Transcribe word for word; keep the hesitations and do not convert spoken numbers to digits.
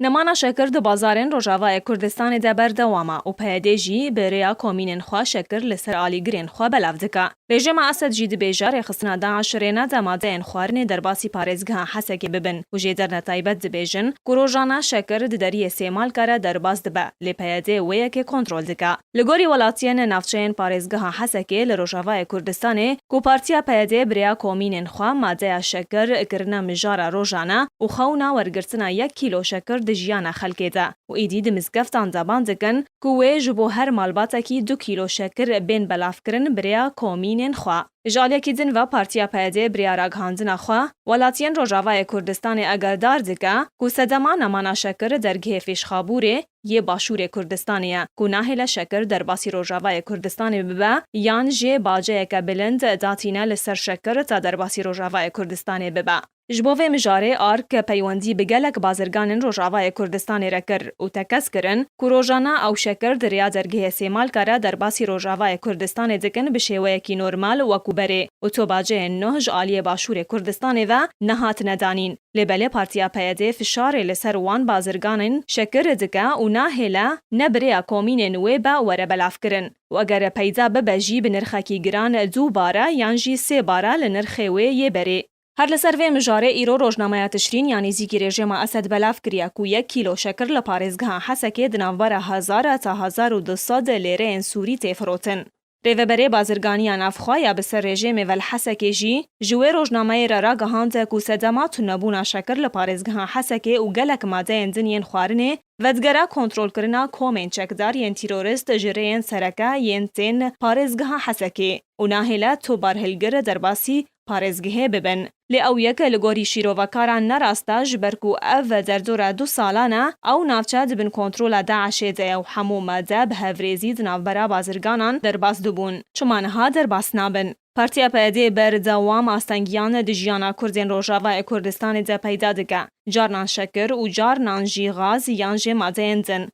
Nemana şekir di bazarên Rojavayê Kurdistanê de berdewam e û P Y D jî bi rêya komînên xwe şekir li ser alîgirên xwe belav dike. Rejîma Esed jî dibêje rêxistina DAIŞ rê nade madeyên xwarinê derbasî parêzgeha Hesekê bibin û jêderine taybet dibêjin ku rojane şekir di deriyê Sêmalka re derbas dibe, lê P Y D wê yekê kontrol dike. Li gorî welatiyên navçeyên parêzgeha Hesekê li Rojavayê Kurdistanê ku Partiya P Y D bi rêya komînên xwe madeya şekir kirine mijara rojane û xewna wergirtina yek kîlo şekir di jiyana xelkê de û êdî di mizgeftan de ban dikin ku wê ji bo her malbatekî du kîlo şekir bên belavkirin bi rêya komînên xwe. Ji aliyekî din ve Partiya P Y D bi rêya ragihandina xwe welatiyên Rojavayê Kurdistanê agehdar dike ku sedema nemana şekir dergehê Fêşxabûrê yê Başûrê Kurdistanê ye ku nahêle şekir derbasî Rojavayê Kurdistanê bibe yan jî baceyeke bilind datîne li ser şekir ta derbasî Rojavayê Kurdistanê bibe. Ji bo vê mijarê ARK peywendî bi gelek bazirganên Rojavayê Kurdistanê re kir û tekez kirin ku rojane ew şekir di rêya dergehê Sêmalka re derbasî Rojavayê Kurdistanê dikin bi şêweyekî normal wekû berê û tobaceyên nuh ji aliyê Başûrê Kurdistanê ve nehatine danîn. Lê belê Partiya P Y D fişarê li ser wan bazirganên şekir dike û nahêle ne bi rêya komînên wê be were belavkirin û eger peyda bibe jî bi nirxekî giran dubare yan jî sêbare li nirxê wê yê berê. Her li ser vê mijarê îro rojnameya Tişrîn ya nêzîkî rejîma Esed belav kiriye ku yek kîlo şekir li parêzgeha Hesekê di navbera hezar ta hezar û du sed lêreyên sûrî tê firotin. Rêveberê Bazirganiya Navxwe ya bi ser rejîmê ve li Hesekê jî ji wê rojnameyê re ragihand ku sedema tunebûna şekir li parêzgeha Hesekê û gelek madeyên din yên xwarinê vedigere kontrolkirina komên çekdar yên terorîst ji rêyên sereke yên tên parêzgeha Hesekê û nahêle tu barhilgir derbasî parêzgehê bibin. Lê ew yek li gorî şîrovekaran ne rast e, ji ber ku ev derdora du salan e, ew navçe di bin kontrola DAIŞê de ye û hemû made bi hevrêzî di navbera bazirganan derbas dibûn. Çima niha derbas nabin? Partiya P Y D berdewam astengiyan di jiyana Kurdên Rojavayê Kurdistanê de peyda dike. Carnan şekir û carnan jî gaz yan jî madeyên din.